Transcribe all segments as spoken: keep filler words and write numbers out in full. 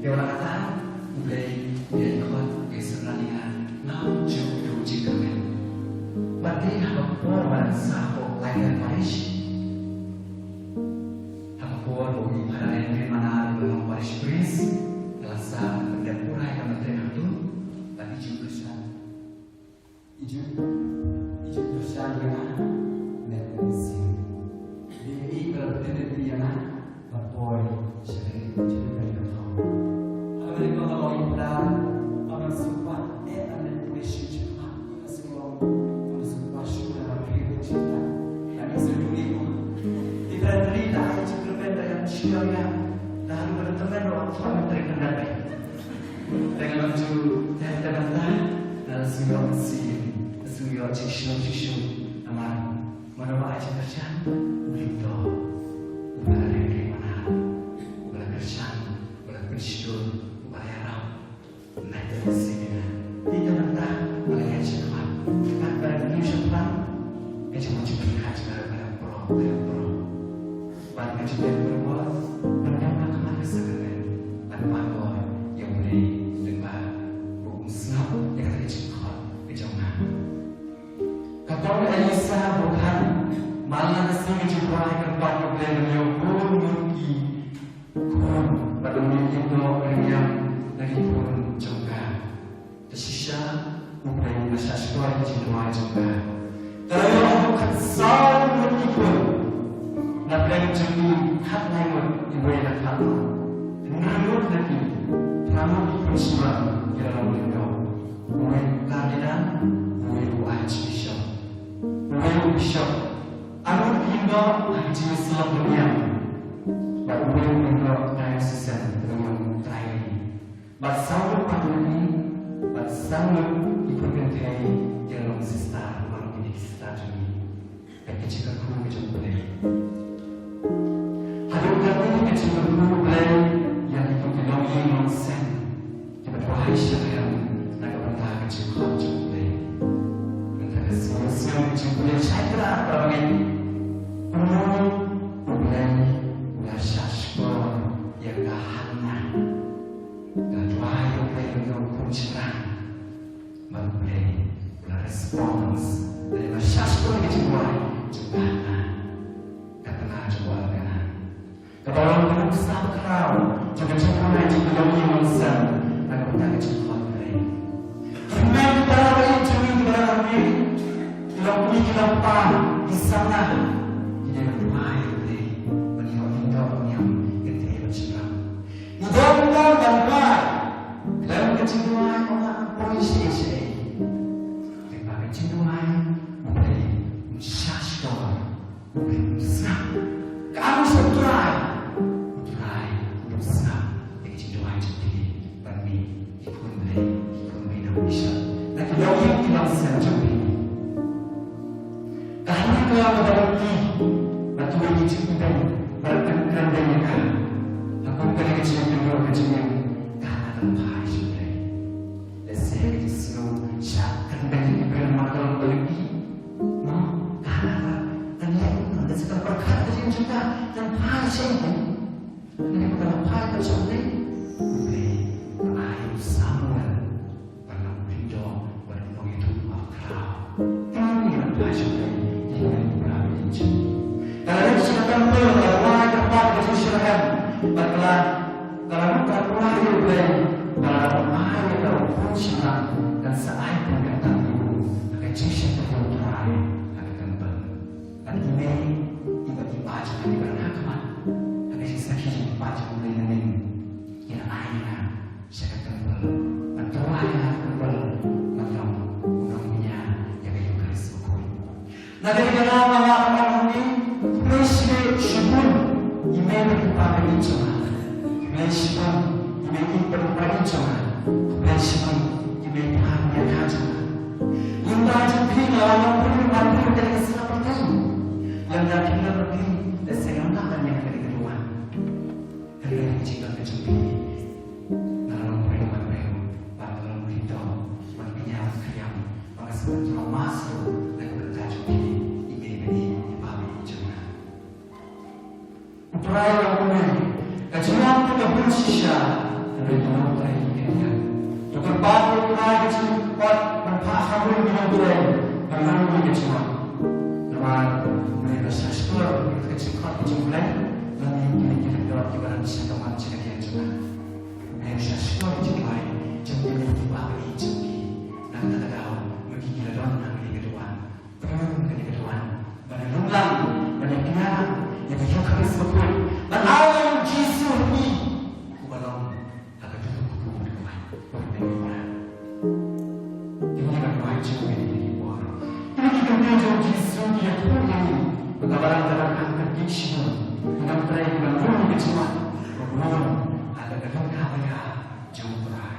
Te wat la katta, U Blei u ïakhot ïa ka syrna ïa nga na u jong u jingkyrmen. Bad dei ha ka por ba dang sah hapoh Laitan Parish, ha ka por ba u Father Henry Manar u la long Parish Priest, ka la sah ban pyndep pura ïa ka mynta ha tu bad ki jingkyrshan. I ju, i ju kyrshan ïa nga, met bad mynsiem. Dei i ka la pyndep ïa nga, bad poi sha ka ri jong ka ri ka thaw. Ha ka ri ka thaw i pla, ha ka sumpat, eh, ha ka relationship ha, i ka sumpat, ha ka sumpat shu na ka ri ka thaw. Ka ni sa duni ko. I friendly da i ju kyrmen da ïa shu ïa nga. Da ha ka tymmen ro thaw menteri kendali. Teng long ju, teng teng teng, na la shu ïoh mynsiem, la shu ïoh jingshitom jingshitom, namar mano ba ai jingkyrshan, u lyngdoh, u ba la rem rem mana, u ba la kyrshan, u ba la pynshitom, u ba la ïarap, na ïa mynsiem ïa nga. Te teng teng teng, ba la ïaid shakhmat, kat ba la ïaid shakhmat, ka jingmut jingpyrkhat jong nga ruh ka la pynroi, ka la pynroi. Bad nga ju dei ban bor, ban dang ha khmat ka sakramen, ban pynbor ïa U Blei, lyngba ba un sngap ïa kata ka jingkhot ka jong nga. Ka Dong Elisa Bukhan, man la ka sngi ka jingduwai ka kyrpad ïa U Blei ban ïoh bun ngut ki khun, bad un ïoh ïa ki khun jong ka. Te shisha U Blei u la shahshkor ïa ka jingduwai jong ka. Ka la ïoh haduh khatsaw ngut ki khun. Na pdeng jong ki khatlai ngut, iwei la khatduh. Hynriew ngut na ki, phra ngut ki khun shynrang ki la long lyngdoh. Uwei u cardinal, uwei u archbishop, uwei u bishop. Arngut ki lyngdoh ha ka jingïasyllok ba niam. Bad uwei u lyngdoh diocesan, uwei u trai. Bad saw ngut pat na ki, bad saw ngut ki khun kynthei ki la long sister, ki la long ki sister jong ngi. Bad ka jingkyrkhu ka jong U Blei. Haduh katne ka jingkyrkhu U Blei ïa kito ki longïing longsem kiba duwai sha ka ïing na ka bynta ka jingkhot jong U Blei. Bynta ka sngewsih ka jingpule shai kra para bangeit. Kumno U Blei u la shahshkor ïa ka Hanna. Ka duwai ïa U Blei ïa u khun shynrang. Bad U Blei u la response. Bad u la shahshkor ïa ka jingduwai jong ka Hanna. Ka tnga jong u Elkana. Kaba long ka nuksa khraw jong ka jingduwai jong ki longïing longsem. Na ka bynta ka jingkhot U Blei. Ki hynmen ki para bangeit jong ngi kiba dang ha ri, ki long kmie ki long kpa, ki samla, ki dei ban duwai ïa U Blei ban ïoh lyngdoh niam kynthei bad shynrang. Ngi dei ban duwai, khlem ka jingduwai ym lah ban poi shaei shaei. Te ba ka jingduwai U Blei un shahshkor. U Blei u sngap. Ka anu sha U Trai. U Trai u sngap ïa ka jingduwai jong phi bad me, ki khun Blei, ki khun Blei na u Blei. Na ki longïing ki longsem jong phi. Ka Hanna ka long kaba ki, bad kiwei ki jingkyrmen, bad kyrmen ïa ka. Ha kum kane ka jingkyrmen ka jingim, ka Hanna ka phai sha U Blei. Lehse ka jingsngew shah kyrmen ïa ki briew namar ka long kaba ki. Mo, ka Hanna ka, ka leh, lehse ka pyrkhat ka jingim jong ka, kan phai sha ïing. Hynrei ka la phai ka sha U Blei. U Blei u ai u Samuel ban long u lyngdoh, ban long u ïathuh ba khraw. Te ngi ban phai sha U Blei, ïa ngi ban phai sha U Blei. Ka la leit sha ka templ, ka la duwai, ka la phai ka Jerusalem, bad ka la Ka la mut ka duwai ïa U Blei ba lada u ai ïa ka u khun shynrang kan sa ai pynkyntang ïa u ha ka jingshisha ïa U Trai ha ka templ. Bad i mei iba ki paid jong ngi kiba dang ha khmat ha ka jingsakhi jong ki paid jong U Blei nangne ki la ai ïa nga sha ka templ. Bad ka duwai ïa nga ha ka templ ban long u nongpyniaid ïa ka Eukharist bakhuid. Na ka liang jong nga, nga ong hangne, khublei shibun, shibun ïa i mei bad i pa ba ïeit jong nga. Khublei shibun ïa i mei bad i pa ba ïeit jong nga. Khublei shibun ïa i mei ba ïeit jong nga. Ïa i mei jong phi nga la long briew, nga long briew da ka sla pyrthei. Lada phim long briew, lehse ngam lah ban ïeng ha kane ka duwan. Hynrei ka jingdon ka jong phi, nga la long briew ban briew, bad nga la long briew ban pynïar ban khriam, bad nga sngewthuh mas ruh na ka bynta jong phi, i mei bad i pa ba ïeit jong nga. U Trai u ong kumne, ka jinglong ka bun shisha, ka Ki nongtrei ki kyndiat. To kyrpad ïa u Trai ka jingpynkhuid ban phah khamul ki nongtrei ban nang ïa ka jingmut. Namar mynta ba sha shkor ïa ka jingkhot ka jingkhlaiñ, lane ïa kine ki lyngdoh kiba nang sha ka mat jong ka ïing jong nga. Mynta sha shkor jingkhlaiñ jong kine kiba ïeit jong ki. Na kata ka daw ma ki ki la don hangne ka duwan. Pynlong kane ka duwan ban lum lang, ban ïakynduh ïa ka Eukharist bakhuid, ban ai ïa u Jisu ha ngi uba long ha ka dum ka bun ka mai. Kane ka duwan jong ngi ki por, kine ki kynthei jong u Jisu ki ïathuh ïa ngi ba ka balang ka dang hap ka ktien shisha, ki nongtrei ki ban rung ïa ka jingmut ba bun ha ka dum ka baya jong u Trai.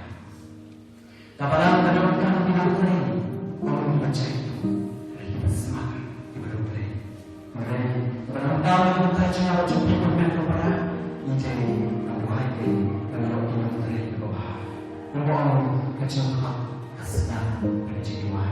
Ka balang ka donkar ki nongtrei ba ym ban jai, kiba smat, kiba don trei. Hynrei ka balang ka donkar jingïarap jong ki khynnah ki para, ngi jai, ka duwai, ka lok ki nongtrei kiba bha. Kumba ong ka jingkhot ka sdang ka jingduwai.